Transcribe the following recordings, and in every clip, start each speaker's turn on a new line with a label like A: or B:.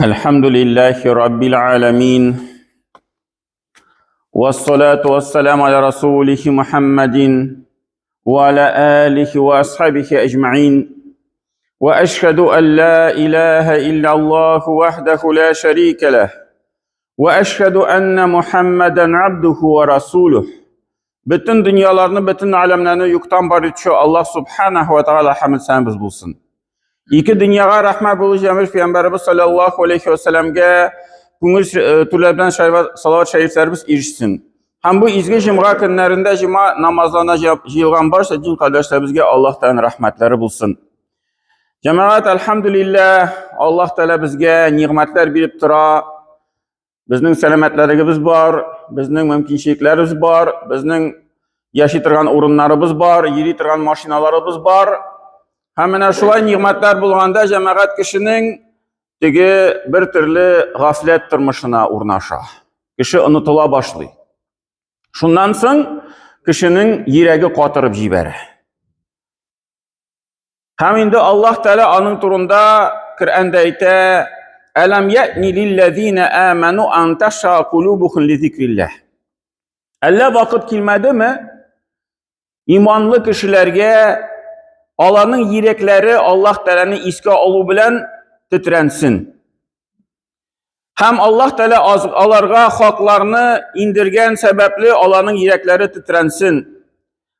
A: الحمد لله رب العالمين والصلاة والسلام على رسوله محمد وعلى آله وأصحابه أجمعين وأشهد أن لا إله إلا الله وحده لا شريك له وأشهد أن محمدا عبده ورسوله Бөтен дөньяларны, бөтен аләмнәрне юктан бар итүче Аллаһ субханаһу ва тааля хәмд сәнбез булсын. Ике дөньяга рәхмәт булу җәмил пәйгамбәребез саллаллаһу алейхи ва сәлламгә күңел э, түрләрдән салават шәрифләребез ирешсен. Һәм бу изге җомга көннәрендә җома намазларына җыелган барча дин кардәшләребезгә Аллаһ Тәгаләнең рәхмәтләре булсын. Җәмәгать, әлхәмдүлилләһ, Аллаһ Тәгалә безгә нигъмәтләр биреп тора. Безнең сәламәтләрегебез бар, безнең мөмкинчелекләребез бар, безнең яши торган урыннарыбыз бар, йөри торган машиналарыбыз бар. Һәм менә шулай нигъмәтләр булганда җәмәгать кешенең теге бер төрле гафләт тормышына урнаша. Кеше онытыла башлый. Шуннан соң кешенең йөрәге катырып җибәрә. Һәм инде Аллаһ Тәгалә аның турында Коръәндә әйтә: "Әлам яъни лилләзина аману ан таша кулубухум ли зикрилләһ." Әллә вакыт килмәдеме? Иманлы кешеләргә аларның йөрәкләре Аллаһ Тәгаләне искә алу белән тетрәнсен. Һәм Аллаһ Тәгалә аларга хакларны индергән сәбәпле аларның йөрәкләре тетрәнсен.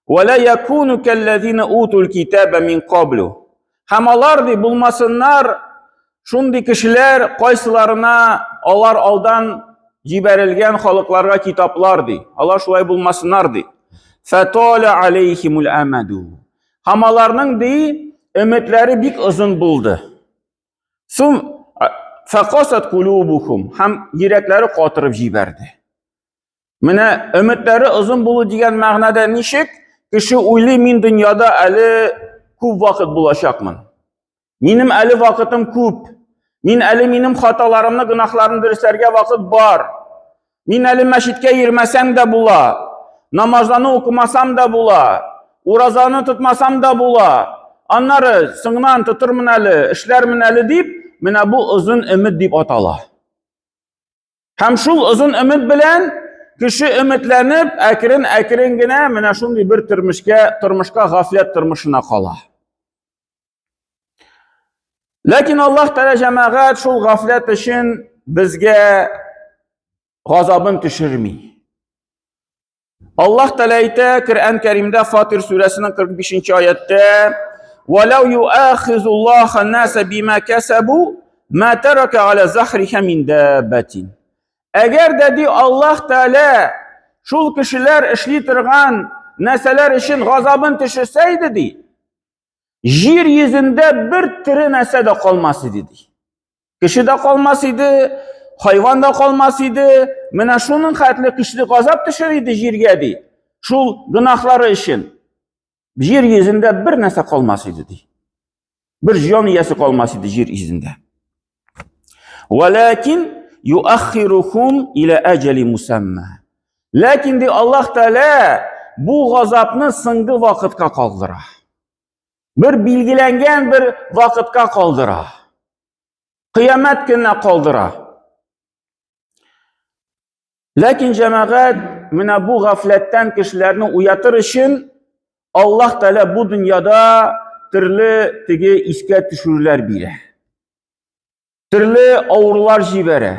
A: Вала якуну каллазина утул китаба мин каблу. Һәм алар ди булмасыннар шундый кешеләр, кайсыларына алар алдан җибәрелгән халыкларга китаплар ди. Алар шулай булмасыннар ди. Фатала алейхимул амаду. Һәм аларның ди өметләре бик озын булды. Сум фақасат кулубухум һәм йөрәкләре катырып җибәрде. Менә өметләре озын булу дигән мәгънәдә ничек? Кеше уйлый, мин дөньяда әле күп вакыт булачакмын. Минем әле вакытым күп. Мин әле минем хаталарымны, гөнаһларымны дөресләргә вакыт бар. Мин әле мәчеткә йөрмәсәм дә була. Намазларны укымасам да була. Уразаны тотмасам да була. Аннары соңыннан тотырмын әле, эшләрмен әле дип, менә бу озын өмет дип атала. Һәм шул озын өмет белән кеше өметләнеп, әкрен-әкрен генә менә шундый бер тормышка, тормышка гафләт тормышына кала. Ләкин Аллаһ Тәгалә җәмәгать шул гафләт өчен безгә газабын төшерми. Аллаһ Тәгалә әйтә Коръән Кәримдә Фатир сүрәсенең 45 нче аятта: "Валау юахизуллаха наса бима касабу ма тарака аля захриха мин даббатин". Әгәр дә ди Аллаһ Тәгалә шул кешеләр эшли торган нәрсәләр өчен газабын төшерсә иде ди, Җир йөзендә бер тере нәрсә дә калмас иде ди. Кеше дә калмас иде, хайван да калмас иде. Менә шуның хәтле көчле газап төшер иде җиргә ди. Шул гөнаһлары өчен. Җир йөзендә бер нәрсә калмас иде ди. Бер җан иясе калмас иде җир йөзендә. Валакин юаххирухум иля әҗәли мусамма. Ләкин ди Аллаһ Тәгалә бу газапны соңгы вакытка калдыра. Бер билгеләнгән бер вакытка калдыра. Кыямәт көненә калдыра. Ләкин җәмәгать менә бу гафләттән кешеләрне уятыр өчен Аллаһ Тәгалә бу дөньяда төрле теге искә төшерүләр бирә. Төрле авырулар җибәрә.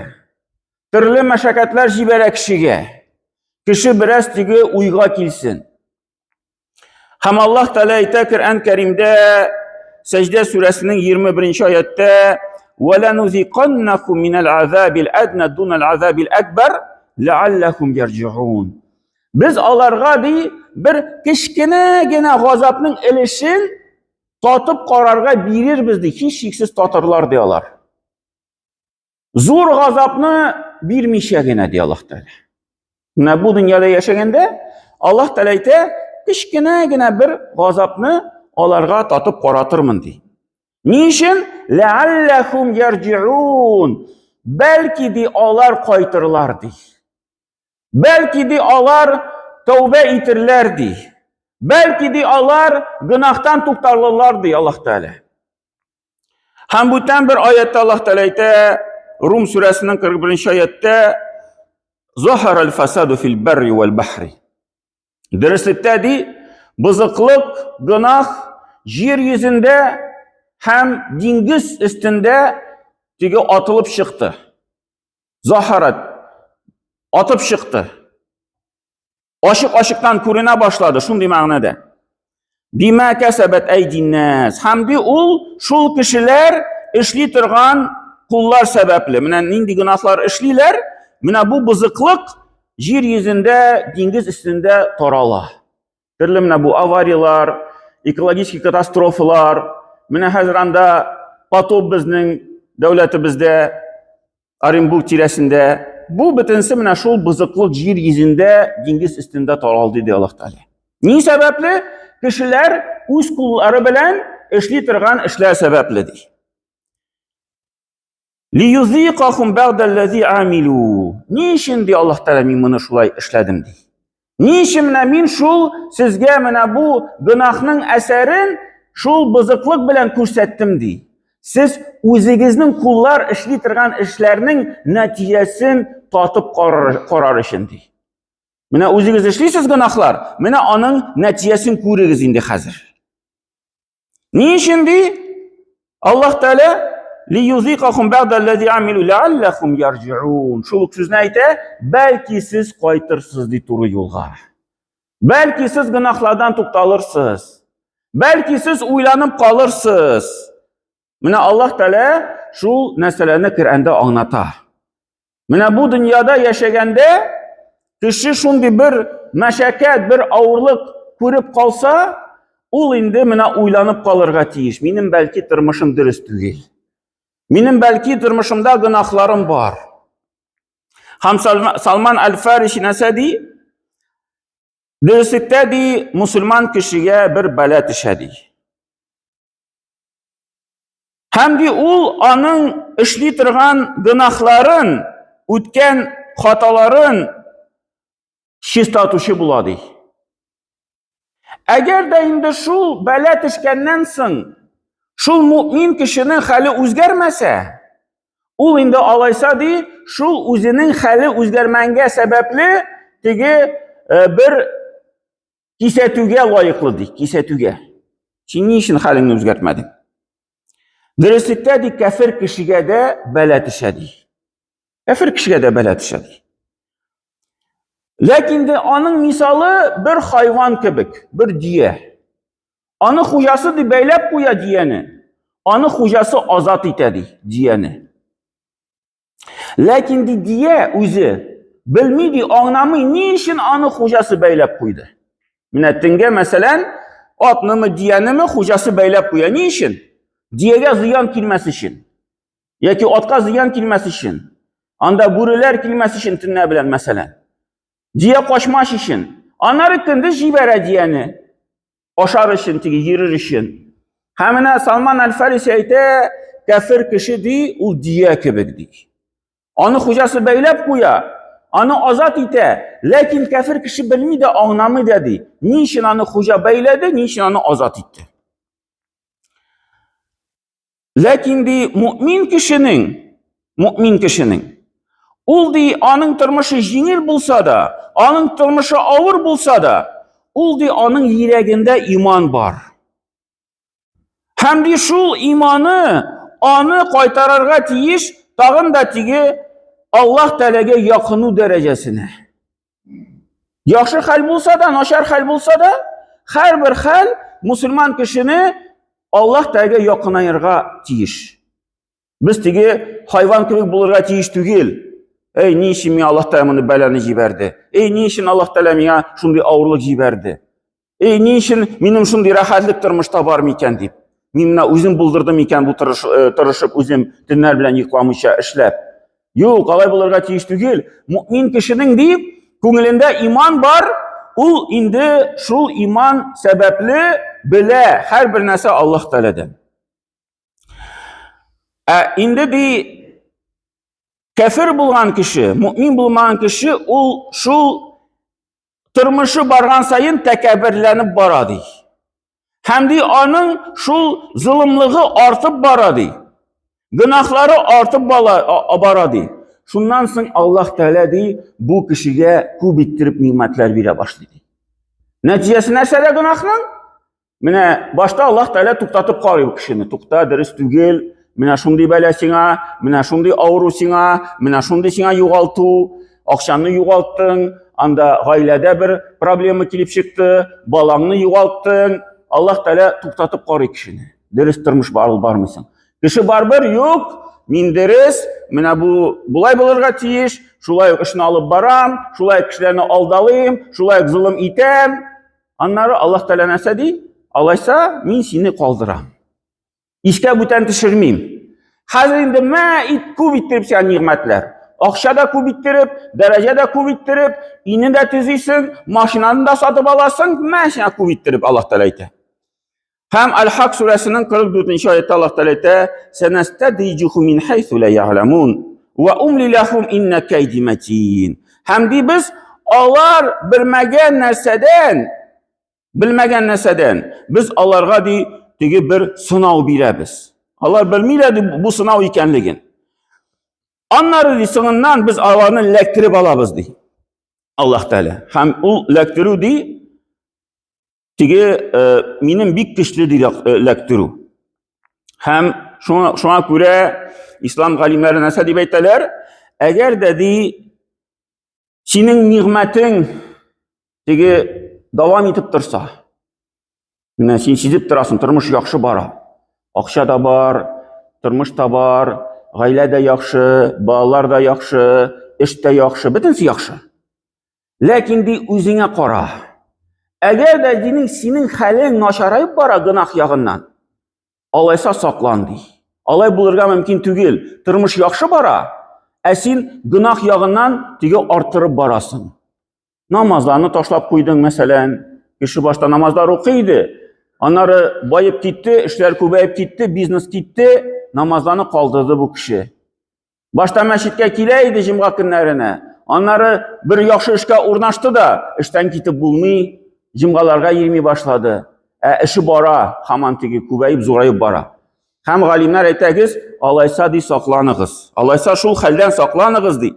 A: Төрле мәшәкатьләр җибәрә кешегә. Кеше бераз теге уйга килсен. Һәм Аллаһ Тәгалә әйтә Коръән Кәримдә Сәҗдә сүрәсенең 21 аяттә: "Валанузиканнахум минал азабил адна дунал азабил акбар лааллахум ярҗиун". Без аларга ди бер кечкенә генә газапның өлешен татып карарга бирербез ди, һичшиксез татырлар ди алар. Зур газапны бирмичә генә ди Аллаһ Тәгалә. Менә бу дөньяда яшәгәндә Аллаһ Тәгалә әйтә, кечкенә генә бер газапны аларга татып каратырмын ди. Ни өчен? Ләалләхум ярҗиун. Бәлки ди алар кайтырлар ди. Бәлки ди алар тәүбә итерләр ди. Бәлки ди алар гөнаһтан тукталырлар ди Аллаһ Тәгалә. Һәм бүтән бер аятта Аллаһ Тәгалә әйтә: Рум сүрәсенең 41 аяттә Захар аль-фасаду фил барри вәл бахри. Дөреслектә ди, бозыклык, гөнаһ җир йөзендә һәм диңгез өстендә теге атылып чыкты. Захарат атып чыкты. Ачык-ачыктан күренә башлады, шундый мәгънәдә. Бима кәсәбәт әйдиннәс. Һәм ди ул шул кешеләр эшли торган куллар сәбәпле. Менә нинди гөнаһлар эшлиләр, менә бу бозыклык җир йөзендә, диңгез өстендә тарала. Төрле менә бу аварияләр, экологический катастрофалар, менә хәзер анда потоп безнең дәүләтебездә Оренбург тирәсендә. Бу бөтенесе менә шул бозыклык җир йөзендә, диңгез өстендә таралды, ди Аллаһ Тәгалә. Ни сәбәпле? Кешеләр үз куллары белән эшли торган эшләр сәбәпле, ди. Лиюзикахум бәгъдәлләзи амилу. Ни өчен ди Аллаһ Тәгалә мин моны шулай эшләдем ди. Ни өчен менә мин шул сезгә менә бу гөнаһның әсәрен шул бозыклык белән күрсәттем ди. Сез үзегезнең куллар эшли торган эшләрнең нәтиҗәсен татып карар, карар өчен ди. Менә үзегез эшлисез гөнаһлар, менә аның нәтиҗәсен күрегез инде хәзер. Ни өчен ди? Аллаһ Тәгалә лиюзикахум бәгъдәлләзи амилу ләалләхум ярҗиун. Шул ук сүзне әйтә, бәлки сез кайтырсыз ди туры юлга. Бәлки сез гөнаһлардан тукталырсыз. Бәлки сез уйланып калырсыз. Менә Аллаһ Тәгалә шул нәрсәләрне Коръәндә аңлата. Менә бу дөньяда яшәгәндә кеше шундый бер мәшәкать, бер авырлык күреп калса, ул инде менә уйланып калырга тиеш. Минем бәлки тормышым дөрес түгел. Минем бәлки тормышымда гөнаһларым бар. Һәм Салман Аль-Фариси нәрсә ди? Дөреслектә ди, мусульман кешегә бер бәла төшә ди. Һәм ди ул аның эшли торган гөнаһларын, үткән хаталарын чистартучы була ди. Әгәр дә инде шул бәла төшкәннән соң, шул мөмин кешенең хәле үзгәрмәсә, ул инде алайса ди, шул үзенең хәле үзгәрмәнгә сәбәпле теге э, бер Кисәтүгә лаеклы ди, кисәтүгә. Син ни өчен хәлеңне үзгәртмәдең? Дөреслектә ди, кәфер кешегә дә бәла төшә ди. Кәфер кешегә дә бәла төшә ди. Ләкин дә аның мисалы бер хайван кебек, бер дөя. Аны хуҗасы ди бәйләп куя дөяне. Аны хуҗасы азат итә ди дөяне. Ләкин ди дия үзе белми ди, аңламый, ни өчен аны хуҗасы бәйләп куйды. Менә төнгә, мәсәлән, атнымы, диянеме хуҗасы бәйләп куя. Ни өчен? Диягә зыян килмәс өчен. Яки атка зыян килмәс өчен. Анда бүреләр килмәс өчен төнлә белән, мәсәлән. Дия качмас өчен. Аннары көндез җибәрә дияне. Ашар өчен, теге йөрер өчен. Һәм менә Салман Аль-Фариси әйтә, кәфер кеше ди, ул дия кебек ди. Аны хуҗасы бәйләп куя, аны азат итә, ләкин кәфер кеше белми дә, аңламый да ди. Ни өчен аны хуҗа бәйләде, ни өчен аны азат итте? Ләкин ди, мөмин кешенең, мөмин кешенең, ул ди, аның тормышы җиңел булса да, аның тормышы авыр булса да, ул ди, аның йөрәгендә иман бар. Һәм ди, шул иманы аны кайтарырга тиеш тагын да теге Аллаһ Тәгаләгә якыну дәрәҗәсенә. Яхшы хәл булса да, начар хәл булса да, һәрбер хәл мусульман кешене Аллаһ Тәгаләгә якынаерга тиеш. Без теге хайван кебек булырга тиеш түгел. Эй, ни өчен миңа Аллаһ Тәгалә моны бәлане җибәрде? Эй, ни өчен Аллаһ Тәгалә миңа шундый авырлык җибәрде? Эй, ни өчен минем шундый рәхәтлек тормышта бар микән дип. Мин менә үзем булдырдым икән бу тырыш, э, тырышып үзем төннәр белән йокламыйча эшләп. Юк, алай булырга тиеш түгел. Мөмин кешенең дип күңелендә иман бар, ул инде шул иман сәбәпле белә һәрбер нәрсә Аллаһ Тәгаләдән. Ә инде ди кәфер булган кеше, мөмин булмаган кеше ул шул тормышы барган саен тәкәбберләнеп бара ди. Һәм ди аның шул золымлыгы артып бара ди. Гөнаһлары артып бала, бара ди. Шуннан соң Аллаһ Тәгалә ди, бу кешегә күп иттереп нигъмәтләр бирә башлый ди. Нәтиҗәсе нәрсәдә гөнаһның? Менә башта Аллаһ Тәгалә туктатып карый бу кешене. Тукта, дөрес түгел. Менә шундый бәла сиңа, менә шундый авыру сиңа, менә шундый сиңа югалту, акчаны югалттың, анда гаиләдә бер проблема килеп чыкты, балаңны югалттың. Аллаһ Тәгалә туктатып карый кешене. Дөрес тормыш алып бармыйсың. Кеше барбер юк, мин дөрес, менә бу болай булырга тиеш, шулай ук эшне алып барам, шулай ук кешеләрне алдалыйм, шулай ук золым итәм. Аннары Аллаһ Тәгалә нәрсә ди? Алайса, мин сине калдырам. Искә бүтән төшермим. Хәзер инде мә ит күп иттереп сиңа нигъмәтләр. Акча да күп иттереп, дәрәҗә дә күп иттереп, өйне дә төзисең, машинаны да сатып аласың, мә сиңа күп иттереп Аллаһ Тәгалә әйтә. Һәм Аль-Хак сүрәсенең 44 аятта Аллаһ Тәгалә әйтә: "Санастадриҗуху мин хайсу ла я'ламун ва умли лахум инна кайди матин". Һәм ди без алар белмәгән нәрсәдән, белмәгән нәрсәдән без аларга ди теге бер сынау бирәбез. Алар белмиләр ди бу сынау икәнлеген. Аннары ди соңыннан без аларны ләктереп алабыз ди. Аллаһ Тәгалә. Һәм ул ләктерү ди Теге э, минем бик көчле ди э, ләктерү. Һәм шуңа, шуңа күрә ислам галимнәре нәрсә дип әйтәләр? Әгәр дә ди синең нигъмәтең теге дәвам итеп торса, менә син сизеп торасың, тормыш яхшы бара. Акча да бар, тормыш та бар, гаилә дә яхшы, балалар да яхшы, эш тә яхшы, бөтенесе яхшы. Ләкин ди үзеңә кара. Әгәр дә динең синең хәлең начараеп бара гөнаһ ягыннан, алайса саклан ди. Алай булырга мөмкин түгел. Тормыш яхшы бара, ә син гөнаһ ягыннан теге арттырып барасың. Намазларны ташлап куйдың, мәсәлән, кеше башта намазлар укый иде, аннары баеп китте, эшләр күбәеп китте, бизнес китте, намазларны калдырды бу кеше. Башта мәчеткә килә иде җомга көннәренә. Аннары бер яхшы эшкә урнашты да, эштән китеп булмый, җомгаларга йөрми башлады. Ә эше бара, һаман теге күбәеп, зураеп бара. Һәм галимнәр әйтәгез, алайса ди сакланыгыз. Алайса шул хәлдән сакланыгыз ди.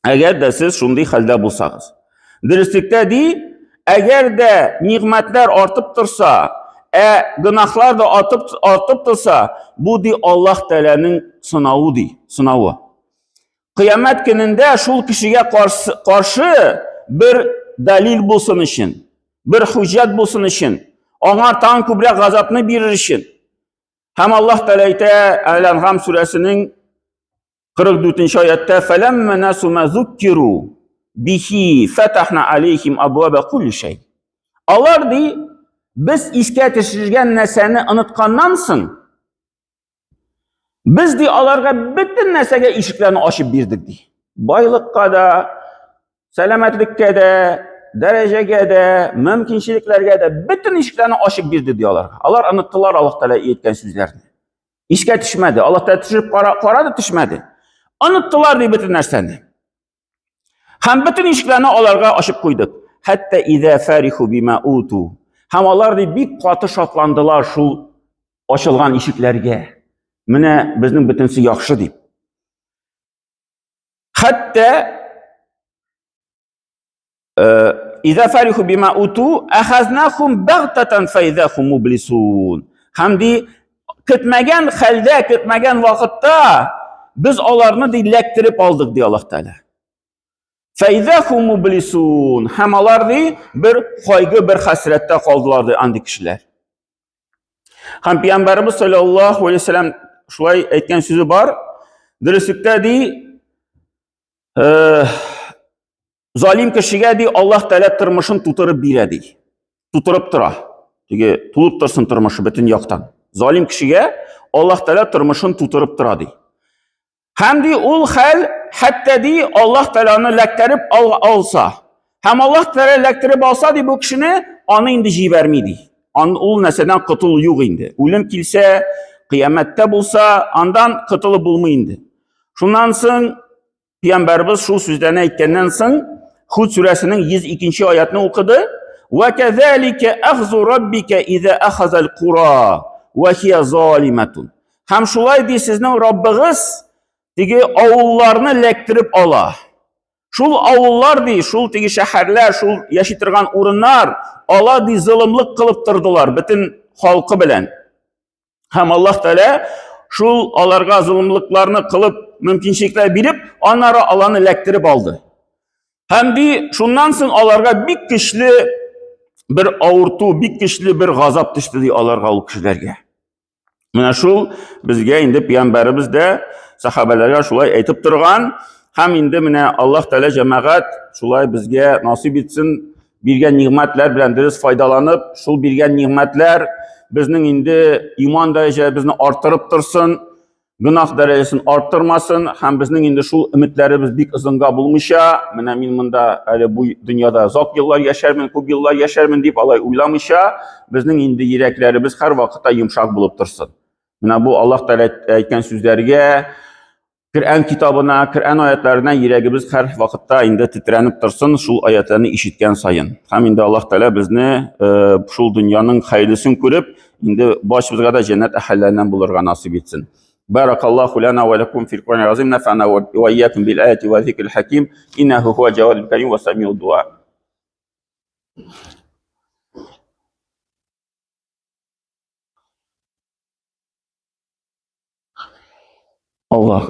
A: Әгәр дә сез шундый хәлдә булсагыз. Дөреслектә ди, әгәр дә нигъмәтләр артып торса, ә гөнаһлар да артып, артып торса, бу ди Аллаһ Тәгаләнең сынавы ди, сынавы. Кыямәт көнендә шул кешегә каршы, каршы бер далил булсын өчен, бер хуҗҗат булсын өчен, аңа тагын күбрәк газапны бирер өчен. Һәм Аллаһ Тәгалә әйтә Әл-Әнгам сүрәсенең 44 нче аятта фәләммә насу ма зуккиру бихи фатахна алейхим абваба кулли шәй. Алар ди, без искә төшергән нәрсәне онытканнан соң, без ди аларга бөтен нәрсәгә ишекләрне ачып бирдек ди. Байлыкка да, сәламәтлеккә дә, дәрәҗәгә дә, мөмкинчелекләргә дә бөтен ишекләрне ачып бирде ди аларга. Алар оныттылар Аллаһ Тәгалә әйткән сүзләрне. Искә төшмәде. Аллаһ Тәгалә төшереп кара, карады, төшмәде. Оныттылар ди бөтен нәрсәне. Һәм бөтен ишекләрне аларга ачып куйдык. Хәтта иза фариху бима уту. Һәм алар ди бик каты шатландылар шул ачылган ишекләргә. Менә безнең бөтенсе яхшы дип. Хәтта Иза фариху бима уту ахазнахум багтатан файза хум мублисун. Һәм ди көтмәгән хәлдә, көтмәгән вакытта без аларны ди ләктереп алдык ди Аллаһ Тәгалә. Файза хум мублисун. Һәм алар ди бер кайгы, бер хәсрәттә калдылар ди андый кешеләр. Һәм пәйгамбәребез саллаллаһу алейһи вәсәлләм шулай әйткән сүзе бар. Дөреслектә ди Залим кешегә ди Аллаһ Тәгалә тормышын тутырып бирә ди. Тутырып тора. Теге тулып торсын тормышы бөтен яктан. Залим кешегә Аллаһ Тәгалә тормышын тутырып тора ди. Һәм ди ул хәл хәтта ди Аллаһ Тәгалә аны ләктереп ал, алса. Һәм Аллаһ Тәгалә ләктереп алса ди бу кешене аны инде җибәрми ди. Ан, ул нәрсәдән котылу юк инде. Үлем килсә, кыямәттә булса, андан котылып булмый инде. Шуннан соң Пәйгамбәрбез шул сүзләрне әйткәннән соң Худ сүрәсенең 102 аятны укыды. Ва казалика ахзу раббика иза ахазал кура ва хия залиматун. Һәм шулай ди сезнең Раббыгыз теге авылларны ләктереп ала. Шул авыллар ди, шул теге шәһәрләр, шул яши торган урыннар, ала ди золымлык кылып тордылар бөтен халкы белән. Һәм Аллаһ Тәгалә шул аларга золымлыкларны кылып мөмкинчелекләр биреп, аннары аларны ләктереп алды. Һәм ди, шуннан соң аларга бик көчле бер авырту, бик көчле бер газап төште ди аларга ул кешеләргә. Менә шул безгә инде пәйгамбәребез дә сахабәләргә шулай әйтеп торган. Һәм инде менә Аллаһ Тәгалә җәмәгать шулай безгә насыйп итсен, биргән нигъмәтләр белән дөрес файдаланып, шул биргән нигъмәтләр безнең инде иман дәрәҗәбезне арттырып торсын, гөнаһ дәрәҗәсен арттырмасын һәм безнең инде шул өметләребез бик озынга булмыйча, менә мин монда әле бу дөньяда озак еллар яшәрмен, күп еллар яшәрмен дип алай уйламыйча, безнең инде йөрәкләребез һәрвакытта йомшак булып торсын. Менә бу Аллаһ Тәгалә әйткән сүзләргә, Коръән китабына, Коръән аятларына йөрәгебез һәр вакытта инде тетрәнеп торсын, шул аятларны ишеткән саен. Һәм инде Аллаһ Тәгалә безне э, шул дөньяның хәерлесен күреп, инде барчабызга да җәннәт әһелләреннән булырга насыйп итсен. Баракаллаху лана ва лакум фил Кур'анил азим нафана ва iyyakum бил аяти ва зикрил хаким иннаху хуа джавадул карим ва самиуд дуа. Аллаһ.